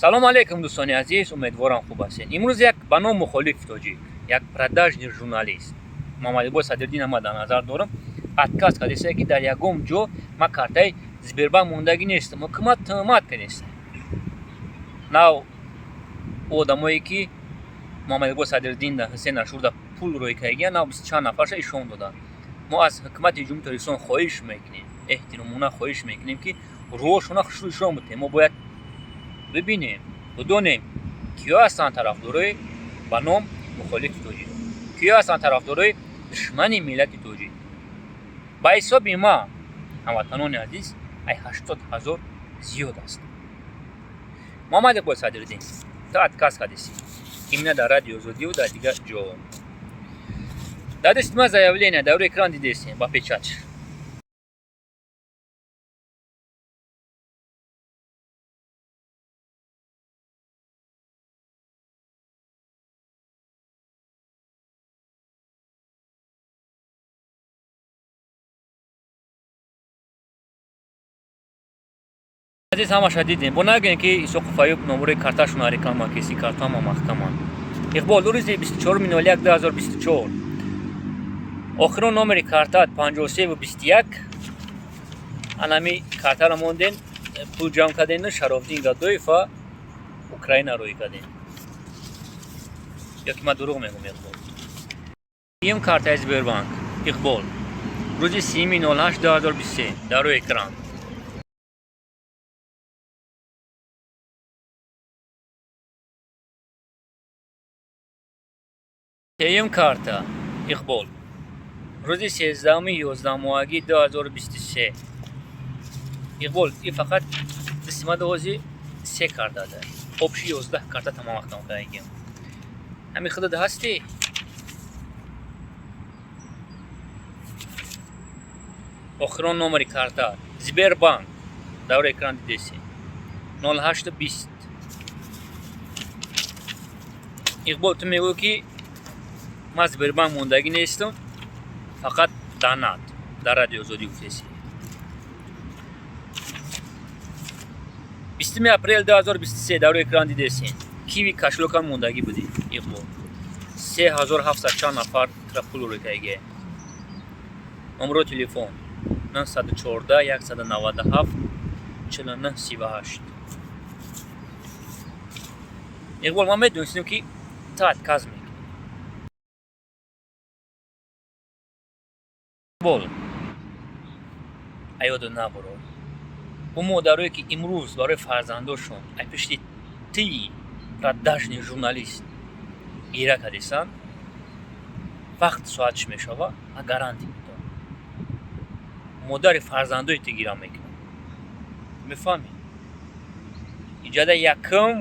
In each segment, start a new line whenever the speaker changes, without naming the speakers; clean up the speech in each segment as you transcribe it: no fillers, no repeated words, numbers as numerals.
Салом алейкум, дӯстони азиз, умедворам, хуб ҳастед. Имрӯз як ба ном мухолифи тоҷик, як продажный журналист, Муҳаммадиқбол Садриддин ма дар назар дорам, отказ кардеста, ки дар ягон ҷо ма картаи Сбербанк мондагӣ нестам. Ҳукумат туҳмат кардеста. Нав одамое, ки Муҳаммадиқбол Садриддин да Ҳусен Ашурда пул рӯй кардагия, нав бисту чанд нафарша ишон доданд. Мо аз ҳукумати Ҷумҳурии Тоҷикистон хоҳиш мекунем, эҳтиромона хоҳиш мекунем, ки рӯҳошона хушрӯ ишон битем. Мо бояд бибинем, бидонем, киё ҳастанд тарафдорои ба ном мухолифи тоҷик, киё ҳастанд тарафдорои душмани миллати тоҷик. Ба ҳисоби ма, ҳамватанони азиз, ай 80 000 зиёд аст. Муҳаммад Иқбол Садриддин, ту отказ кардисӣ именно дар Радио Озодиву дар дигар ҷо. Дар дасти ма заявление, дар рӯи экран дидесем, ба печать. Азиз, ҳамаша дидем. Бо нагӯем, ки Исоқу Фаюб номурои карташона реклама кеси, картама маҳкаманд. Иқбол, рӯзи 24.01.2024 охирон номери картаат 5321, анами картаро монден, пул ҷамъ кардену Шарофдин Гадоев ва Украина рӯй кардем. Ё ки ман дурӯғ мегӯм, Иқбол? Им картаи Сбербанк, Иқбол, рӯзи 30.08.2023, дар рӯи экран. Сеюм карта, Иқбол, рӯзи сездаҳуми ёздаҳмоҳагии 2023. Иқбол, и фақат дистимадози се карта да, общий 11 карта тамом вақтам кардагим. Ҳами худат ҳастӣ. Охирон номери карта Сбербанк, дар рӯи экран дидеси, 0820. Иқбол, ту мегӯӣ, ки ман Сбербанк мондагӣ нестам, фақат данат дар Радио Озодӣ гуфтеси. 20 апрел 2023, дар рӯи экран дидесин, Киви кошелёк ам мондагӣ будӣ, Иқбол. 3700 чанд нафар тра пул рӯй кардагия. Номеро телефон 914 197 49 38. Иқбол, ман медонистем, ки ту отказ мекунӣ. Иқбол, аёдо набуро, ӯ модарое, ки имрӯз барои фарзандошон ай пишти ти продажный журналист гира кардисанд, вақт соат чӣ мешава, ма гарантӣ медорам, модари фарзандои ту гира мекунад. Мефаҳмӣ? Иҷода якум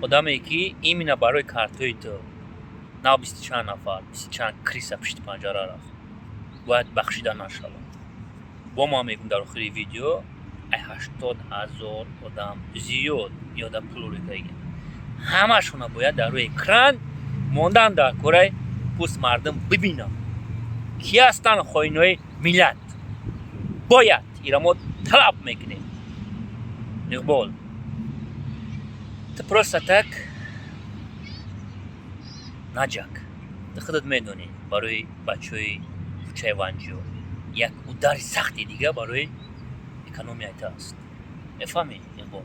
одаме, ки именно барои картҳои ту нав бисту чанд нафар, бисту чанд крыса пишти панҷара рафт, бояд бахшида нашавад. Бо ма мегӯм, дар охири видео ай 80 000 одам зиёд ёда пул рӯй кардагиям, ҳамашона бояд дар рӯи экран мондан дар кораи пӯст, мардум бибинанд, ки ҳастанд хоинои миллат. Бояд ира мо талаб мекунем. Иқбол, ту просто так наҷак, ту худат медонӣ, барои бачаҳои кӯчаи Ванҷиё як удари сахти дига барои экономияи ту аст. Мефаҳмӣ, Иқбол?